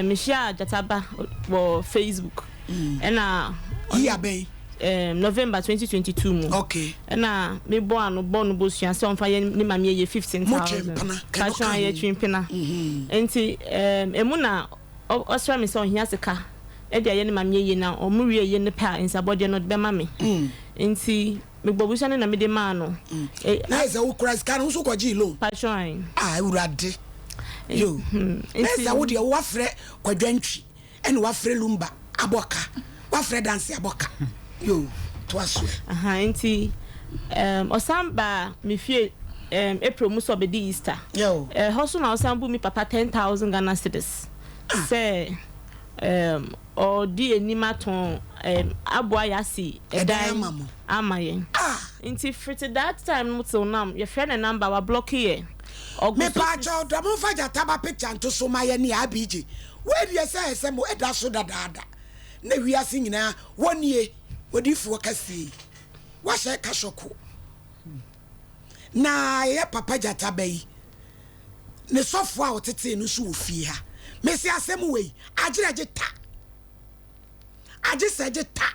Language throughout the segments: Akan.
Mehyiaa Gyata Ba wɔ Facebook ɛna. Year bɛn? November 2022 mu. Okay. Ɛna mebɔ ano bɔ no bosua sɛ ɔmfa yɛ ne maame yɛ 15,000. Motwe mpena. Kɛno Patron ka ho. yɛtwe mpena. Nti emu na ɔsrɛ me sɛ ɔhia sika ɛde ayɛ ne maame yie na ɔmo wie yie no pɛ a nsabɔdeɛ no ɔde bɛma me. Nti mebɔ bosua no na mede maa no. Na yɛ sɛ wokura sika no nso kɔgyee loan. Patron. Ah, Awurade. Yo. Na yɛ sɛ wo deɛ woafrɛ Kwadwantwi ɛna woafrɛ Lumba abɔ ka. Woafrɛ Danse abɔ ka. Yo, toa so ɛ. Aha, nti ɔsan baa me fie April mu sɛ ɔbɛdi Easter. Yo. Ɛhɔ so na ɔsan bu me papa 10,000 Ghana cedis sɛ ɔdi anim atɔn aboa yɛ asi ɛdan ama yɛn. Nti firi that time no till now yɛfrɛ ne number wa block yɛ. Mepaakyɛw da momfa gyata ba picture nto so ma yɛ ne ABG wei deɛ sɛ ɛsɛ mo ɛda so dadaada na wiase nyinaa wɔnie odifoɔ kɛseɛ yi wahyɛ kasɔko na yɛ papa gyata ba yi ne sɔfoɔ a ɔtetee no nso wɔ fie ha mesi asɛm wei agyerɛ gye ta agye sɛ gye ta.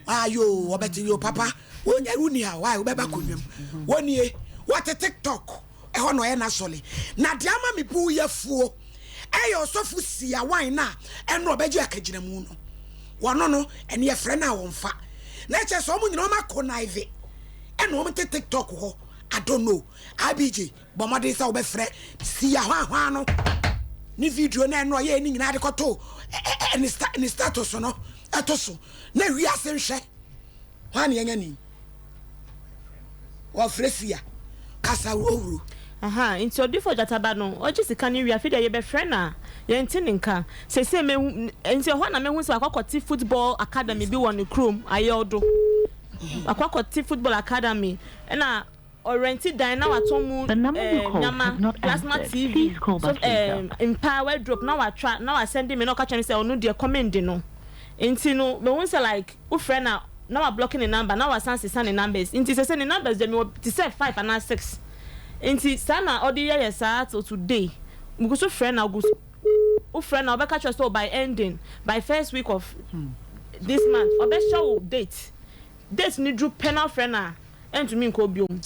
Ayo wɔbɛte yo papa wonya wonni ha why wobɛba konwam wɔnie wɔte tiktok ɛhɔ na ɔyɛ n'asɔle na deɛ ama me bu yɛ fuo ɛyɛ ɔsɔfo sia wan na ɛno ɔbɛgye akagyinamu no wɔno no ɛne yɛfrɛ no a wɔmfa na ɛkyɛ sɛ ɔmo nyina ɔmo akɔnaive ɛna ɔmo te tiktok hɔ. I don't know. IBJ bɔ mmɔden sɛ wobɛfrɛ Sia hwahwaa no ne video no ɛno ɔyɛɛ ne nyinaa de kɔto ne status no ɛto so na wiase nhwɛ hwan ne yɛnya ni wɔfrɛ Sia kasa owuro. Aha, nti ɔdifo Gyataba no, ɔgye sika no wie afei deɛ yɛbɛfrɛ no a, yɛnte ne nka. Seesei mehu, nti ɛhɔ na mehu sɛ wakɔ akɔte football academy bi wɔ ne kurom, Ayɛwodo. Wakɔ akɔte football academy, ɛna ɔrɛnti dan na watɔn mu The number you called nneɛma, has not plasma answered. TV, Please call so back later. mpa, wardrobe na watwa na wasɛnde me na ɔka kyerɛ me sɛ ɔno deɛ kɔm ndi no. Nti no mehu sɛ like wofrɛ no a na wablɔke ne number na wasan sesa ne numbers. Nti sɛsɛ ne numbers deɛ mewɔ te sɛ five anaa six. Nti saa na ɔde yɛyɛ saa till today. Megu so frɛ no a ɔgu so wofrɛ no a ɔbɛka kyerɛ wo sɛ oh by ending, by first week of this month ɔbɛhyɛ wo date. Date no duru pɛ na wofrɛ no a ɛntumi nkɔ biom.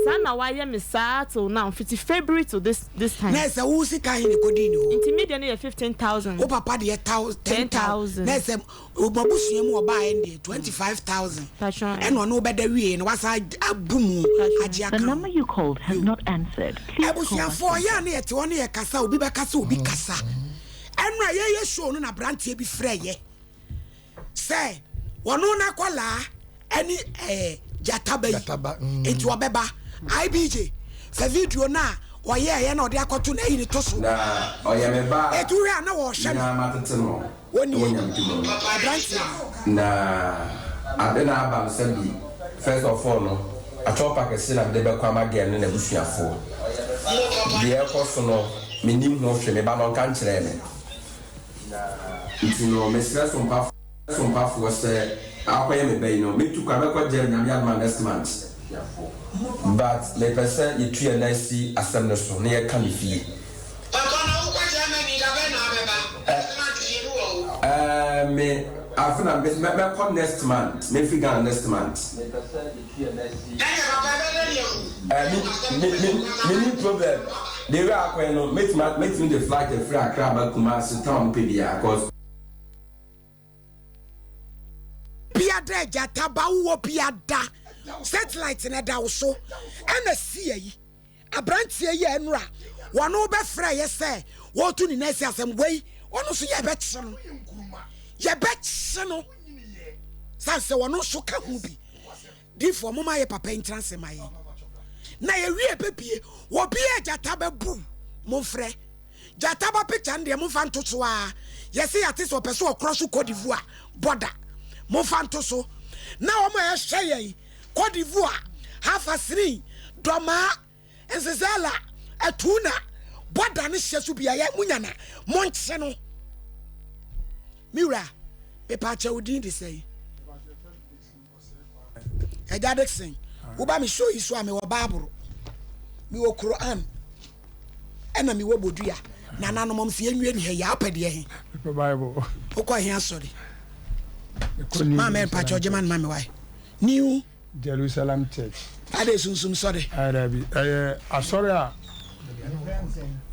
Saa na wayɛ me saa till now fiti February till this this time. Na ɛsɛ wo sika he na ɛkɔdii ne hɔ? Nti me deɛ no yɛ 15,000. Wo papa deɛ 10,000. 10,000. Na ɛsɛ mabusua mu ɔbaeɛ no deɛ 25,000. Patron. Ɛna ɔne wo bɛda wieɛ no wasan abu mu Patron. agye The aka ho. number you called has Yo. not answered. Please call back Abusuafoɔ yɛ later. a ne yɛte hɔ ne yɛkasa obi bɛka sɛ obi kasa. Ɛnora yɛyɛ show no na aberanteɛ bi frɛ yɛ sɛ wɔno n'akwadaa ɛne ɛɛ gyataba yi nti ɔbɛba IBJ fɛ video no a ɔyɛɛyɛ na ɔde akɔto na ayi ne to so Na ɔyɛ me ba a ɛti wohwɛ a na wɔhwɛ me no ara matete no wɔnie wɔ Nyame mu. aberanteɛ no. Na ade na aba no sɛ bi first of all no atwɔpa kɛse na mede bɛkɔ ama girl ne n'abusuafoɔ. Deɛ ɛkɔ so no mennim ho hwee, me ba no ɔnka nkyerɛɛ me. Nti no mesrɛ sompafoɔ sɛ akɔyɛ me ba yi no mɛtu kwan mɛkɔ Germany Nyame adom a next month but mepɛ sɛ yɛtu yɛn nan si asɛm no so na yɛka no fie. Papa na wokɔ Germany da bɛn na wabɛba? Next month deɛ bi wɔ hɔ. Ɛɛ me afe na mɛkɔ next month mɛfiri Ghana next month. Ɛnna papa ɛbɛdɛ deɛ o. Ɛɛ me me me me ni problem the way akɔyɛ no mɛtumi mɛtumi de flight afiri Accra aba Kumasi time a mopɛ biara cause. Biada gyata ba wowɔ biada satellite na ɛda wo so ɛna si ayi abranteɛ yi a ɛnora wɔn bɛfrɛ yɛ sɛ wɔretu ne nan asi asɛm wei ɔno nso yɛbɛkye no yɛbɛkye no san sɛ wɔn nso ka ho bi difoɔ mo ma yɛ papa nkyerɛ ase ma yɛn na yɛwie bɛbie wɔbi a gyata bɛbu momfrɛ gyata ba picture no deɛ momfa nto so a yɛse yɛate sɛ ɔpɛ sɛ ɔkorɔ so Cote d'Ivoire border momfa nto so na wɔn a ɛhwɛ yɛn Cote d'Ivoire Hafasini Dɔmaa Nsesɛla Atuna border no hyɛ so bia yɛ munya na monkye no me wura mepaakyɛ wo din de sɛn? Agya Dickson, woba me show yi so a mewɔ Bible, mewɔ Quran. Ɛna mewɔ bodua. Nananom ɔm sɛ yɛnwie ne ha yi a, wopɛ deɛ he? Mepɛ Bible. Wokɔ he asɔre? Mekɔ New Maame Jerusalem mpakyɛ ɔgye ma Church. no ma me wae. New. Jerusalem Church. Adɛn sunsum sɔre? Ɛɛ dabi, ɛyɛ asɔre a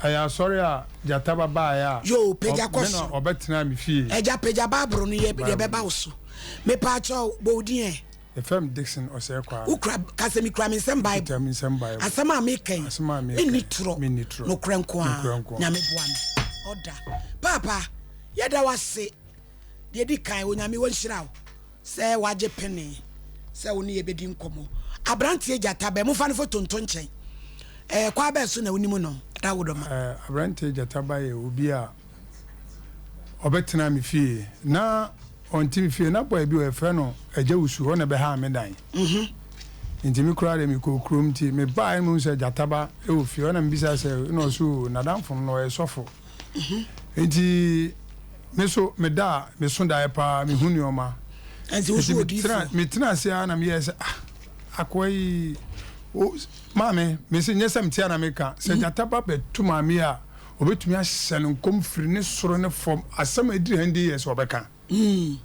ɛyɛ asɔre a gyata ba baeɛ a Yoo, pagya kɔ me na soro. ɔbɛtenaa me fie. Agya pagya Bible no yɛ Bible. yɛbɛba wo so. Mepaakyɛw, bɔ wo din ɛ. Yɛfrɛ me Dickson Osei Kwame. Wokura, ka sɛ mekura me nsam Bible. Mekura me nsam Bible. Asɛm a meka yi, Asɛm a meka yi, menni torɔ. Menni torɔ. Nokorɛ nko ara. Nokorɛ nko ara. Nyame boa me. Ɔda. Paapa, yɛda wo ase. Deɛ ɛdi kan, Onyame ɔnhyira wo sɛ woagye pene sɛ wo ne yɛ bɛdi nkɔmmɔ. Aberanteɛ Gyata bɛn, momfa no foto nto nkyɛn. Ɛɛ, kwan bɛn so na wonim no? Dawodoma. Ɛɛ, Aberanteɛ Gyata ba yɛ obi a ɔbɛtenaa me fie. Na ɔnte me fie. Na boy bi wɔ yɛfrɛ no Agya Wusu, ɔno na ɛbɛhaa me dan. Nti me koraa deɛ mekɔɔ kurom nti mebaeɛ no mehu sɛ Gyataba wɔ fie hɔ na mebisa sɛ na ɔse oo n'adamfo no na ɔyɛ sɔfo. Nti me so meda a meso daeɛ paa mehu nneɛma. Nti wo so Nti odiyifoɔ? metena ase ara na meyɛɛ sɛ ah akoa yi o maame mese nyɛ sɛ mete a na meka sɛ Gyataba bɛto maame a Ɔbɛtumi ahyɛ no nkɔm firi ne soro ne fam asɛm a ɛdiri hundred years ɔbɛka. Nti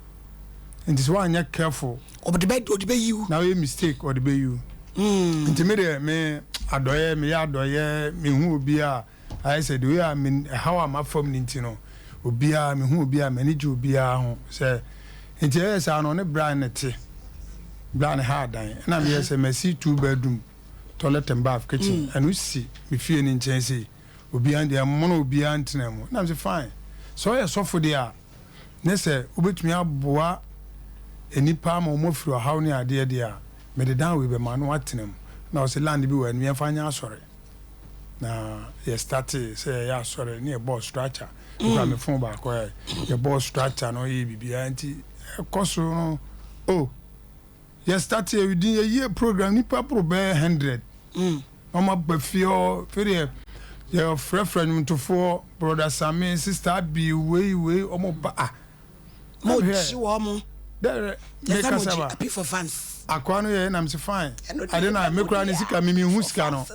sɛ woanyɛ careful. Ɔde bɛ ɔde bɛyi wo. Na woyɛ mistake ɔde bɛyi wo. Nti me deɛ me adɔeɛ meyɛ adɔeɛ mehu obi a ayɛ sɛ the way a me ɛhaw a mafa mu no nti no obiara mehu obi a m'ani gye obiara ho sɛ nti ɛyɛ saa no ɔne bra ne te bra ne ha adan ɛna meyɛ sɛ masi 2 bedroom toilet and bath kitchen ɛno si me fie no nkyɛn sei. Obiara deɛ ɛmono obiara ntena mu. Na mese fine, sɛ ɔyɛ sɔfo deɛ a, ne sɛ wobɛtumi aboa nnipa ama wɔn afiri ɔhaw ne adeɛ deɛ a, mede dan wei bɛma na watena mu. Na ɔse land bi wɔ ha no yɛmfa nyɛ asɔre. Na yɛ startee sɛ yɛyɛ asɔre ne yɛbɔɔ structure. Mekura me phone baako ɛ, yɛbɔɔ structure no yɛɛ biribiara nti ɛkɔ so no oh. Yɛ start yɛ within yɛ year program nipa boro bɛyɛ 100 na wɔn aba fie hɔ fɛ deɛ yɛ frɛfrɛ nnwomtofoɔ broda Same sister Abi wei wei wɔn ba ah. Mo kyi wɔn mo. Dɛ me kasa ba. Happy for fans. Akoa no yɛ nam se fine. Ade na me kura ne sika me me hu sika no.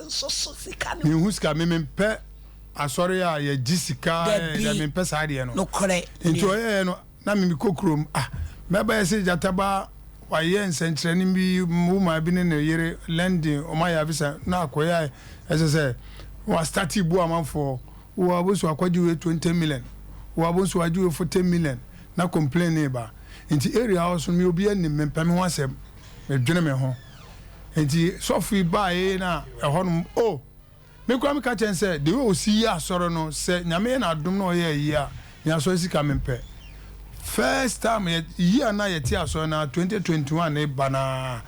Me hu sika me me mpɛ asɔre a yɛ gye sika dɛ me mpɛ saa deɛ no. Nokorɛ. Nti ɔyɛ no. Na me mekɔ kurom ah mɛba yɛse gyata ba wayɛ nsɛnkyerɛne bi woman bi ne ne yere London ɔmo ayɛ avisa na akɔyɛ a ɛsɛ sɛ wa starte bu amanfoɔ wo abonso akɔgye wei 20 million wo abonso agye wei 40 million na complain ne ba nti area hɔ so me obi anim me mpɛ me ho asɛm me dwene me ho nti sɔfo yi baa na ɛhɔ nom oh. Me koraa meka kyerɛ no sɛ the way osi yɛ asɔre no sɛ Nyame yɛ no adom na ɔyɛ ayie a me asɔre sika mempɛ. First time yɛ year na yɛte asɔre no ara 2021 ne ba no ara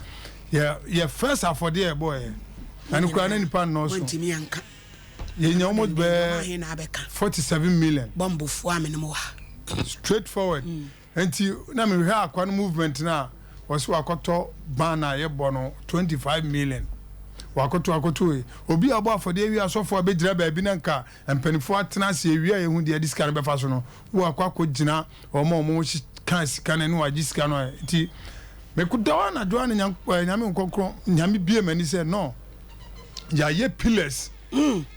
yɛ yɛ first afɔdeɛ a yɛbɔɔyɛ ɛno koraa na nipa nnɔɔso Wantumi anka. yɛnya almost Dɛn bɛɛ ahe na abɛka? 47 million Bɔmbofoɔ a me ne mo wɔ ha. straight forward. Nti na me hwɛ akwa no movement no a wɔse wakɔtɔ ban a yɛbɔ no 25 million wakɔtɔ akɔtɔ wei obi a ɔbɔ afɔdeɛ awie asɔfoɔ a bɛgyina baabi na nka mpanifoɔ atena ase awie a yɛhu deɛ ɛde sika no bɛfa so no wo akɔ akɔ gyina wɔn a wɔn ka sika no ne wagye sika no nti mekuda hɔ anadwo a na nyame nkɔkorɔ nyame bie m'ani sɛ no yɛayɛ pillars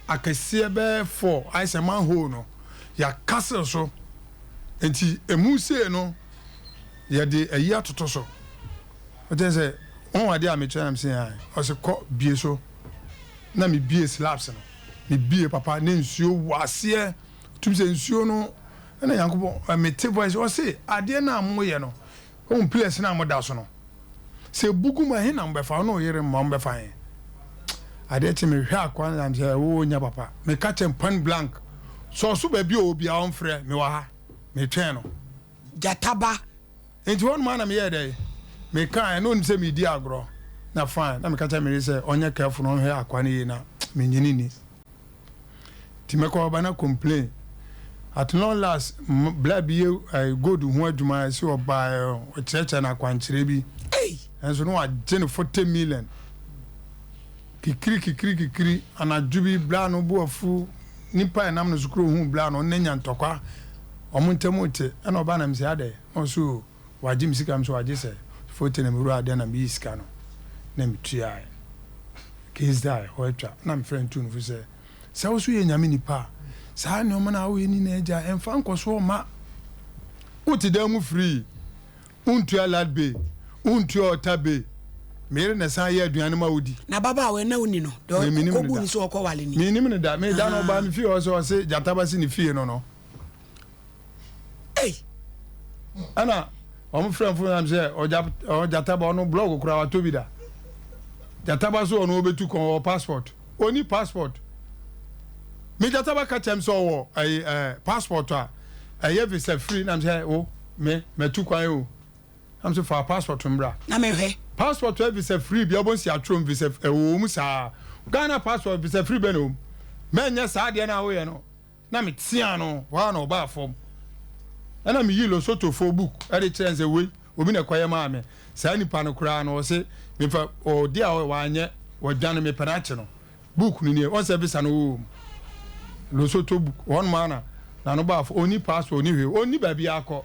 akɛseɛ bɛyɛ 4 ayɛ sɛ manhole no yɛakasel so. Nti emu sei no yɛde ayi atoto so. Ɔkyerɛ sɛ wɔn adeɛ a mekyerɛ nam sɛ an ɔsɛ kɔ bie so na mebie slabs no mebie papa ne nsuo wɔ aseɛ tum sɛ nsuo no ɛna Nyankopɔn mete voice ɔse adeɛ no a moyɛ no Wohu pillars no a moda so no? Sɛ ebu gu mu a, ɛhe na mobɛfa? Wo ne wo yere mma mobɛfa he? Adeɛ kye mehwɛ akoa no na mesɛ, wo nyɛ papa. Meka kyerɛ no point blank, sɛ ɔso baabi a ɔwɔ biara ɔmfrɛ, mewɔ ha, metwɛn no. Gyata ba. Nti hɔnom ara na meyɛɛ dɛn? Mekaeɛ, na ɔnim sɛ meredi agorɔ. Na fine, na meka kyerɛ me yere sɛ ɔnyɛ careful na ɔnhwɛ akoa no yie na mennye no nni. Nti mɛkɔ aba na complain. At long last, bla bi yɛ gold ho adwuma ɛsɛ ɔbaa ɔkyerɛkyerɛ no akwankyerɛ bi. Ɛnso no wagye no 40 million. Kikiri kikiri kikiri anadwo bi bla no bo afu nipa ɛnam no so kuro hu bla no ɔno nya ntɔkwa. Ɔmo ntam te ɛna ɔba na mesɛ adɛ na ɔso wagye me sika me so wagye sɛ 40 na mewura adeɛ na meyi sika no na metuae. Case die hɔ atwa na mefrɛ no tuu no fo sɛ. Sɛ wo nso yɛ Nyame nipa a, saa nnoɔma no a woyɛ no nyinaa gyae, ɛmfa nkɔsoɔ mma. Wote dan mu free, wontua light bill, wontua water bill, me yere na ɛsan yɛ aduane ma wodi. Na ababaawa yi na wonni no? Deɛ Me mennim no ɔkɔbuu da. no sɛ ɔkɔwale no yi? Mennim no da. Me da no ɔbaa me fie hɔ sɛ ɔse gyata ba si ne fie no no. Ei! Ɛna wɔn frɛ mfo nam sɛ ɔgya ɔgyata ba ɔno blɔg koraa watɔ bi da. Gyata ba so ɔno ɔbɛtu kɔn ɔwɔ passport. Ɔni passport. Me gyata ba ka kyɛm sɛ ɔwɔ ɛyi ɛɛ passport a ɛyɛ visa free nam sɛ o me mɛtu kwan o. Nam sɛ fa passport mbra. Na mehwɛ. Passport ɛ visa free bi ɔbɔ nsi atwerɛ mu visa ɛwɔ mu saa. Ghana passport visa free bɛ na wɔm. Mɛnyɛ saa adeɛ no a woyɛ no. Na meteaa no, hɔ ara na ɔbaa fam. Ɛna meyii Lesotofoɔ book de kyerɛɛ no sɛ wei, obi na ɛkɔyɛ maa me. Saa nipa no koraa no, ɔse memfa, ɔde a wanyɛ, wadwane, mepɛ no akye no. Book no nie, wɔn sɛ visa no wɔ mu. Lesotho book, hɔnom ara na n'ano baa fam. Ɔnni passport, ɔnni hwee, ɔnni baabi akɔ.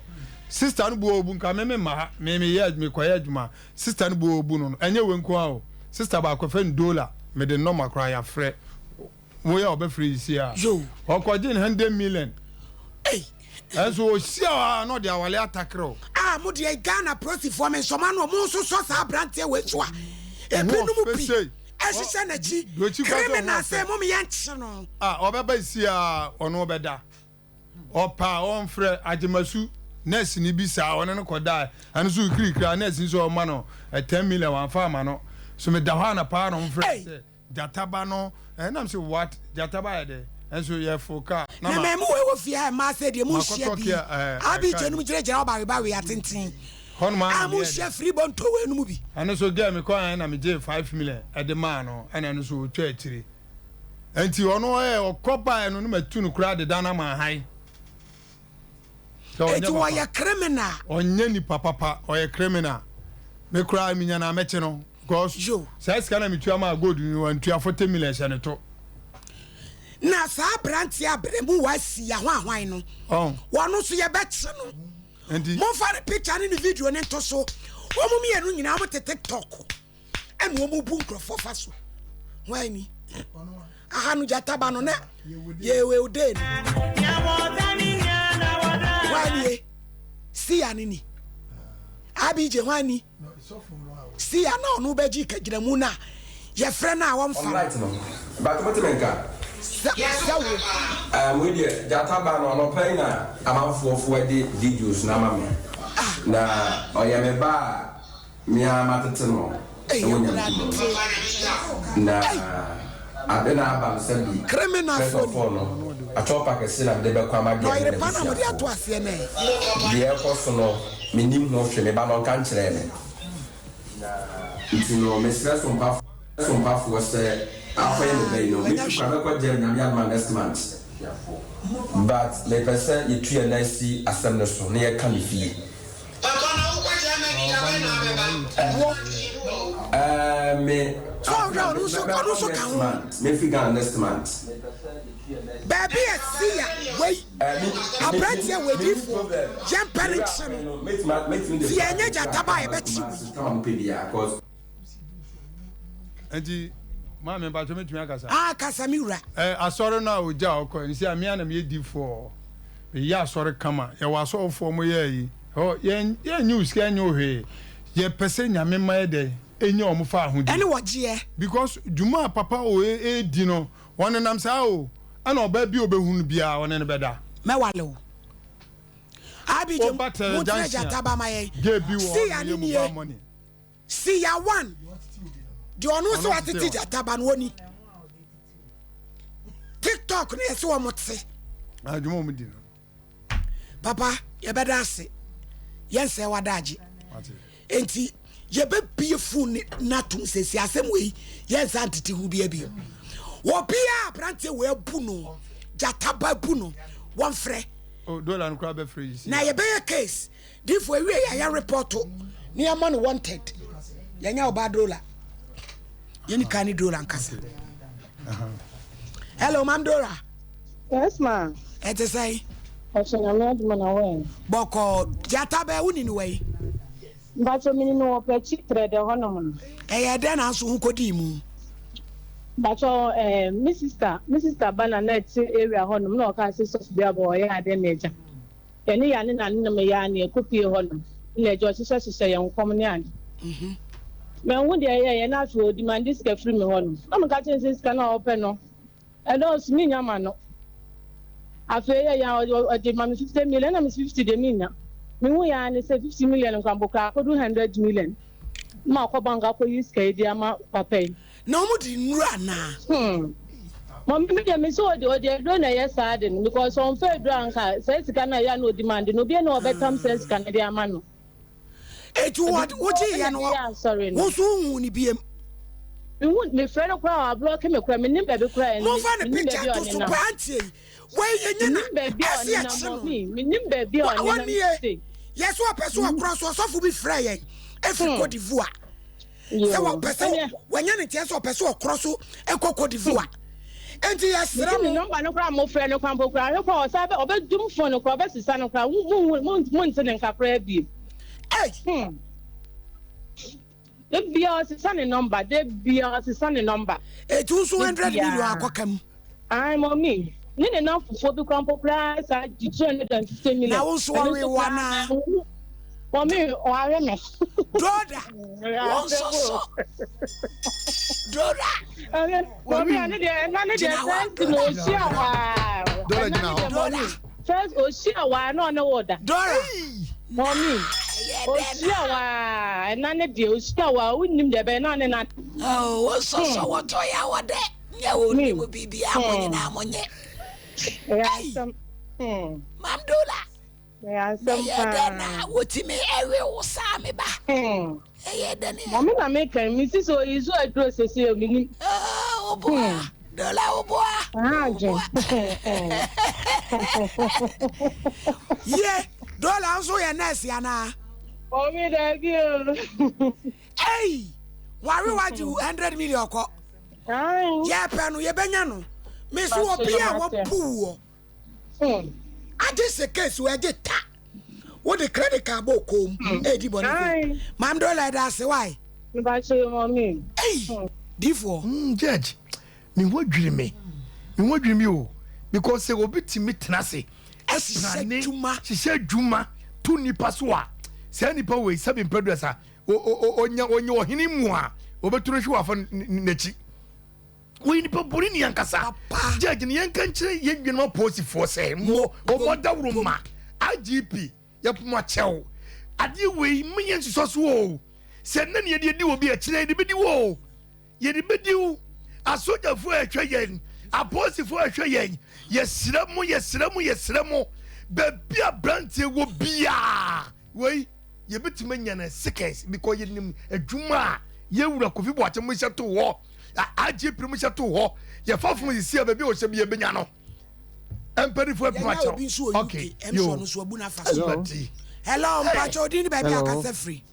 Sister no bu ɔbu nka me memma ha, me meyɛ, mekɔyɛ adwuma. Sister no bu ɔbu no no, ɛnyɛ wei nko ara o. Sister baako yɛfrɛ no Dola, mede ne nɔma koraa yɛafrɛ. Wo yɛ ɔbɛfrɛ yi si a. Yo. Ɔkɔgye ne hundred million. Ei. Ɛnso ɔhyia wo a na ɔde awale atakere wo. Ah mo deɛ Ghana polisifoɔ me nsɔma no ɔmo nso sɔ saa abranteɛ wei so a ebinom pi ɛhyehyɛ n'akyi criminal sɛ mom yɛ nkye no. Ah ɔbɛba si a ɔno ɔbɛda ɔpɛ a ɔnfrɛ agyemasu nurse ni bi saa ɔne no kɔda ɛno nso kirikiri a nurse nso ɔma no 10 million wamfa ama no so meda hɔ anapa na ɔmfrɛ sɛ Gyata ba no eh nam se what gyata ba yɛ dɛ nso yɛ fo car na ma. Na mɛmu wei wɔ fie ha mmaa sɛ deɛ mu nhyia bi abi gye nom gyina gyina ɔbawe bawe atenten a mu nhyia firi bɔ ntɔ wei nom bi. Ɛno so girl me kɔ ɛn na me gye 5 million ɛde maa no ɛna ɛno so ɔtwa akyire nti ɔno ɛ ɔkɔ ba ɛno no ma tu no koraa deda na ma han. Eti wɔyɛ criminal. Ɔnyɛ nipa papa, ɔyɛ criminal. Me koraa minya na mɛkye no because saa sika na metua maa gold no wantua 40 million hyɛ ne to. Na saa aberanteɛ abrɛmu wasi ahwanhwan no, wɔn nso yɛbɛkye no. Momfa ne picture ne ne video ne nto so. Wɔn mmienu nyinaa wɔn te TikTok ɛna wɔn bu nkurɔfoɔ fa so. Wɔn ani aha no gyata ba no na yɛwɛ ode no. Wɔn ani siya ne ni abigye wɔn ani siya na ɔno bɛgye kagyinamu na yɛfrɛ no a wɔmfa. Light no but mo te me nka. Sɛ wo. Wei deɛ gyata ba no anɔpa yi na amanfoɔ foɔ de videos no ama me na ɔyɛ me ba a me ara matete no ɛwɔ Nyame mu na ade na aba no sɛ bi. First of all no atwɔpa kɛse na mede bɛkɔ ama girl ne n'abusuafoɔ. Deɛ ɛkɔ so no mennim ho hwee, me ba no ɔnka nkyerɛɛ me nti no mesrɛ sompafoɔ sɛ akɔyɛ me ba yi no metu kwan mɛkɔ Germany Nyame adom a next month but mepɛ sɛ yɛtu yɛn nan si asɛm no so na yɛka no fie. Ɛɛ me mɛkɔ next month mɛfiri Ghana next month. Baabi a Siya wei aberanteɛ wei diifoɔ yɛmpɛ no nkye no sɛ yɛnyɛ gyata ba a yɛbɛkye wei. Nti maame mpatsɔ metumi akasa. Ah kasa mi wura. Ɛ asɔre no a ogya a ɔkɔ nsi a mea na meyɛ difoɔ meyɛ asɔre kama yɛwɔ asɔfoɔ mo yɛ yi hɔ yɛn yɛn nye osika yɛn nye ohwee yɛpɛ sɛ Nyame ma yɛ dɛ enye wɔn fa ahodi. Ɛne wɔgyeɛ. Because dwuma a papa o edi no wɔnenam saa o ɛna ɔbaa bi a obehu no biara ɔne no bɛda. Mɛwale wo. Abigye Woba Tɛrɛ mo tena junction gyata a ba ma yɛn. gay bi wɔ hɔ Siya no ne yɛ nie. mobile money. Siya one deɛ ɔno sɛ Ɔno watete tete gyata ba no ɔni. TikTok no yɛsɛ wɔn te. Adwuma wɔn di no. Papa yɛbɛda ase yɛnsɛ wadaagye nti yɛbɛbie phone n'atom sɛsi asɛm wei yɛnsa ntete ho bia bio. Obiara aberanteɛ wei abu no gyata ba bu no wɔmfrɛ. O dollar no koraa bɛfrɛ yi si. Na yɛbɛyɛ case difo ewie yɛ yɛ report ne yɛma no wanted yɛnyɛ ɔba dollar yɛne ka ne dollar nkasa. Hello mam Dora. Yes ma. Ɛte sɛn? Ɔhyɛ Nyame adom na wɛn. Bɔkɔɔ gyata bɛɛ wo ni no wɛn? Mpakyɛ mini no wɔ pɛkyi trɛ dɛ hɔ nom no. Ɛyɛ dɛn na nso ho kɔdii mu? Mpakyɛw eh, me sister, me sister ba na na ɛte area hɔ nom na ɔkaa sɛ sɔfo bi aba ɔyɛ adeɛ na agya. Yɛne yɛn ne na ne nom yɛ a na yɛkɔ pie hɔ nom na agya ɔhyehyɛ hyehyɛ yɛn nkɔm ne ade. Manhu deɛ ɛyɛeɛ na afei ɔdimande sika firi me hɔ nom. Na meka kyerɛ no sɛ sika no a ɔpɛ no Ɛdɔɔso, minnya ma no. Afei ɛyɛ a ɔde ma me 50 million, ɛna mese 50 deɛ minnya. Mehu yɛ ara ne sɛ 50 million nka mpo koraa akɔdu 100 million. Ma ɔkɔ bank akɔyi sika yi de ama papa yi. Na wɔn de nnuro anaa? Hmm. Mɔmi mi deɛ mese ɔde ɔde aduro na ɛyɛ saa de no because ɔnfa aduro anka saa sika no a ɛyɛ a na ɔdimande no obi na ɔbɛtam saa sika no de ama no. Eti wogye yɛ no wo nso wohu ne biem. Mehu mefrɛ no koraa wablɔke me koraa menim baabi koraa ɛne Momfa ne picture to so paa ntie yi. Wei yɛnyɛ na ɛsi ɛkye no. Menim baabi a ɔne nam. Yɛ so ɔpɛ so ɔkorɔ so ɔsɔfo bi frɛ yɛn ɛfiri Cote d'Ivoire. Sɛ wɔpɛ sɛ wɔnyɛ ne nteɛ sɛ ɔpɛ sɛ ɔkorɔ so ɛkɔ Cote d'Ivoire. Enti yɛsrɛ mo. Ne nɔmba no koraa mofrɛ no koraa mpo koraa ahwɛ koraa ɔsan bɛ ɔbɛdum fon no koraa ɔbɛsesa no koraa mo mo monte ne nka koraa biem. Ei. Hmm. Da biara ɔsesa ne nɔmba da biara ɔsesa ne nɔmba. Eti nso 100 million akɔka mu. Ae mɔmi ne ne namfofoɔ bi koraa mpo koraa saa gye 250 million. Na wo nso ɔwe wo anaa? Mɔmi ɔawe me. Doda wo nso so. Doda. Mɔmi ɛne deɛ ɛna ne deɛ first na ohyia waa. Dora gyina hɔ. Dora. First ohyia waa na ɔne wo da. Dora. Mɔmi ohyia waa ɛna ne deɛ ohyia waa wonim deɛ ɛbɛyɛ na ɔne na. Oh, wo nso so wotɔ ya wɔ dɛ. Nyɛ wo ni mu biribiara mo nyinaa mo nyɛ. Ei. Mam Dola. Ɛyɛ asɛm Ɛyɛ paa. dɛn na wotumi ɛwe wo saa me ba? Ɛyɛ dɛn ɛ? Mɔmi na mi kan mi si sɛ oyi so aduro sese o mi nim. Oh, woboa. Dola woboa. Ah, dwen. Ye, Dola nso yɛ nurse anaa? Mɔmi daabi o. Ei, ware wagye 100 million kɔ. Yɛpɛ no, yɛbɛnya no. Me so obi a wɔpo woɔ. Agye sɛ case wɔ agye ta. Wo de credit card bɔ kom. Eh di bɔ ne fi. Mam dola da ase why? Ei, difoɔ. Judge, me ho adwiri me. Me ho adwiri me o. Because sɛ obi tumi tena ase. Hyehyɛ adwuma. Hyehyɛ adwuma to nipa so a, saa nipa wei sɛbi mpɛduasa, onya onya ɔhene mu a, obetu no hwe wɔ afa n'akyi. Wɔyɛ nipa bɔne ni ankasa. Judge no yɛnka nkyerɛ yɛn nuanom apolisifoɔ sɛ mo wɔn adaworo ma IGP yɛpom akyɛw. Adeɛ wei mo yɛn nsosɔ so o. Sɛ nnɛ ne yɛde adi wɔ bi akyerɛ yɛde bɛdi wɔ o. Yɛde bɛdi wo. Asogyafoɔ a ɛhwɛ yɛn, apolisifoɔ a ɛhwɛ yɛn, yɛsrɛ mo, yɛsrɛ mo, yɛsrɛ mo. Baabi aberanteɛ wɔ biara wei yɛbɛtumi anya no seconds because yɛnim adwuma a yɛwura Kofi Boakye mo hyɛ to hɔ. IGP mu hyɛ to hɔ yɛfa fom sisi a baabi a ɔhyɛ bi yɛbɛnya no mpanimfoɔ apim akyɛw obi nso wɔ UK ɛm so ɔno nso abu n'afa so hello mpakyɛ odin ne baabi akasa firi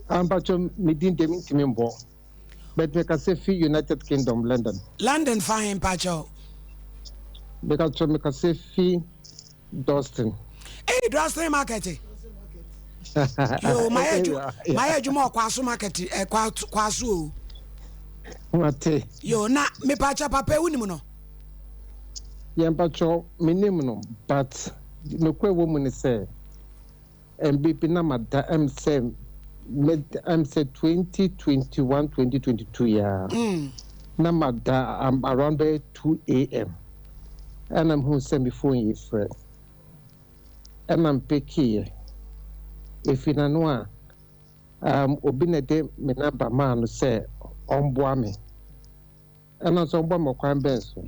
mpakyɛ me din deɛ mentumi mbɔ but mekasa fi United Kingdom London London fa he mpakyɛ mekakyɛ mekasa fi Dustin. Hey, Dustin market. Yo, my edu, my edu mo kwaso market, eh, kwaso o. Mate. Yo, na me pacha papa wunim no. Yɛn pacho me nim no, but no kwe wo mu ne sɛ MBP na mada em sɛ em sɛ 2021 2022 ya. Na mada um, around 2 a.m. Ɛna mehuu sɛ me phone yi frɛ. Ɛna mepekeeɛ. Ɛfiri n'ano a, um, obi na ɛde me number maa no sɛ ɔmboa me. Ɛna nso ɔmboa me ɔkwan bɛn so?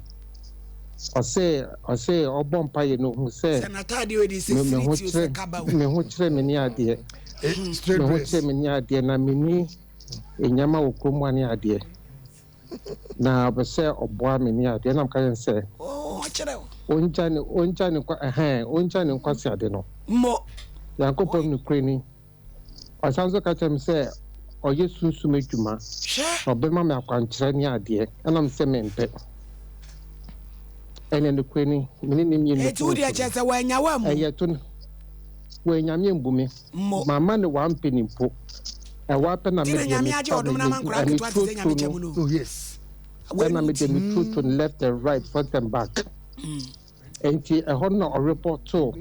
Ɔse, ɔse ɔbɔ mpaeɛ no ohuu sɛ Sɛ n'ataadeɛ wei de sɛ me, me ho siriti o sɛ kyerɛ, kaba o. me ho kyerɛ me ne adeɛ. Straight Me ho dress. kyerɛ me ne adeɛ na menni nneɛma wɔ kurom ha ne adeɛ. Na ɔpɛ sɛ ɔboa me ne adeɛ na meka kyerɛ no sɛ ɔngya ne ɔngya ne nkwa ɛhɛn ɔngya ne nkwaseade no. Mo. Nyankopɔn nokorɛ ni. Ɔsan nso ka kyerɛ me sɛ ɔyɛ sunsum adwuma. Hwɛ. Na ɔbɛma me akwankyerɛ ne adeɛ ɛna me sɛ mempɛ. Ɛnɛ nokorɛ ni me ne ne mmienu Eti wo deɛ kyerɛ sɛ wannya wammu. Ɛyɛ to no. Wannya me ambu me. Mo. Mamma no one penny mpo. Ɛhɔ ara pɛ na me Ti na deɛ Nyame agye mefa ɔdom no ama me nkoraa me nketewa te sɛ Nyame turotuo kyɛ no. mu no. Oh yes. Ɛna me de me tutu no left and right, front and back. Nti ɛhɔ no na ɔrepɔtoo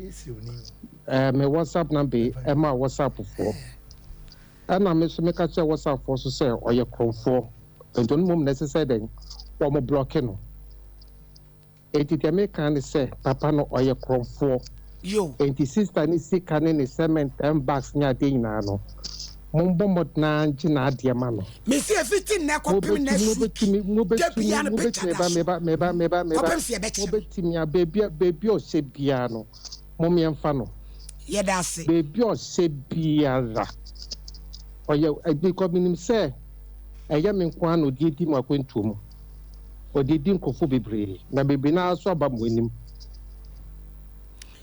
eh, me WhatsApp number yi ɛmaa WhatsApp foɔ. Ɛna me nso meka kyerɛɛ WhatsApp foɔ so sɛ ɔyɛ korɔmfoɔ. Nti ɔno mmom na ɛsɛ sɛ dɛn? Wɔn blɔke no. Enti deɛ meka ne sɛ papa no ɔyɛ korɔmfoɔ. Enti sister no sika ne ne cement and bags ne adeɛ nyinaa no mombɔ mmɔden ara ngye n'adeɛ ma no. Mese ɛfiti nnɛ kɔpem next week da biara no picture da so kɔpem sɛ yɛbɛkyere no. Mobɛtumi a baabi a baabi a ɔhyɛ biara no mom yɛmfa no. Yɛda ase. Baabi a ɔhyɛ biara ɔyɛ because menim sɛ ɛyɛ me nko ara na ɔde adi mo akwantuo mu. Ɔde di nkurɔfoɔ bebree, na bebree no ara nso aba mo anim.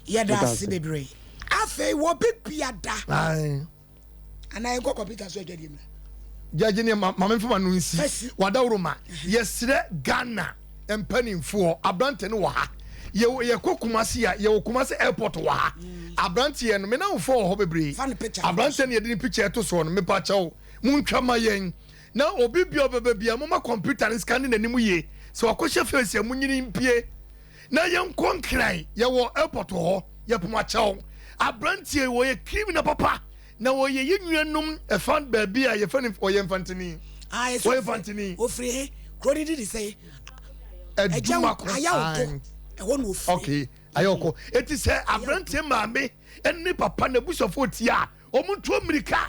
Yɛda ase bebree. Afei wɔ bi biada. Anaa yɛnkɔ kɔmputa so adwadie mmra. Gyagye ne ma maame nfa ma no nsi wadaworo ma yɛsrɛ Ghana mpanimfoɔ aberante no wɔ ha yɛ yɛkɔ Kumasi a yɛwɔ Kumasi airport wɔ ha mm. aberanteɛ no me namfoɔ wɔ hɔ bebree aberanteɛ no yɛde ne picture ɛto soɔ no mepa kyɛw montwa ma yɛn Na obi bia ɔbɛba bia momma computer no scanne n'anim yie sɛ wakɔhyɛ face a monyini mpie na yɛnkɔ nkran yɛwɔ airport wɔ hɔ yɛpom akyɛw abranteɛ yi wɔyɛ criminal papa na wɔyɛ yɛ nuanom ɛfa baabi a yɛfɛ no ɔyɛ mfantini ah, wɔyɛ mfantini ofiri he kuro ne didi sɛ adwuma ko ayɛ ɛhɔ na ofiri okay ayɛ ɔkɔ eti sɛ abranteɛ maame ɛne papa na abusuafoɔ tie a wɔn ntuo mmirika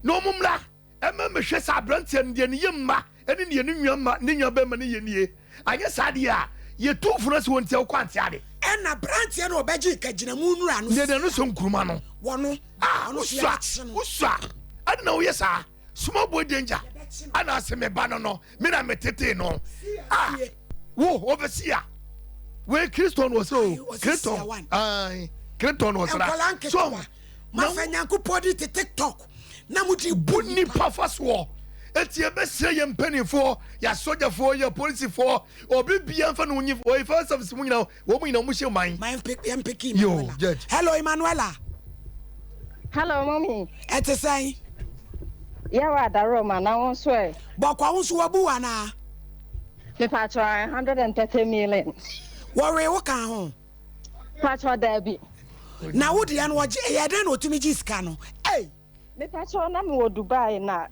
na wɔn mmra Ɛma mehwɛ sɛ aberanteɛ no deɛ ne yam mma ne deɛ ne nua mma ne nua bɛrima no yɛ nie. Anyɛ saa deɛ a, yɛtu fo no sɛ wɔntia wo kɔ ante ade. Ɛna aberanteɛ no a ɔbɛgyee kagyinamu nnura no Deɛ n'ano sɔ nkuruma no. Wɔno, Ah, ɔno nso wosua, yɛbɛkye no. wosua. Adɛn na woyɛ saa? Small boy danger. Ɛna ase me ba no no, me na metetee no. Ah, wo, overseer. Wei Kristo na ɔsɛ o. Kristo, ae, Kristo na ɔsra. Nkwadaa nketewa, mafa Nyankopɔn di te TikTok. na mode bu nnipa fa soɔ. Enti yɛbɛsrɛ yɛn mpanimfoɔ, yɛn asogyafoɔ, yɛn apolisifoɔ, obi biara mfa ne ho nyi wɔn fire service mu nyinaa, wɔn nyinaa wɔn hyɛ man. Ma yɛmpeke Emanuela. Yo, judge. Hello Emanuela. Hello mommy. Ɛte sɛn? Yɛwɔ adaroma na wo nso ɛ? Bɔkɔ wo nso wabu wo anaa? Mepatwa 130 million. Wɔwee wo ka ho? Patrɔ daabi. Na wo deɛ no ɔgye ɛyɛ dɛn na ɔtumi gye sika no ei. Me patrɔ na me wɔ Dubai na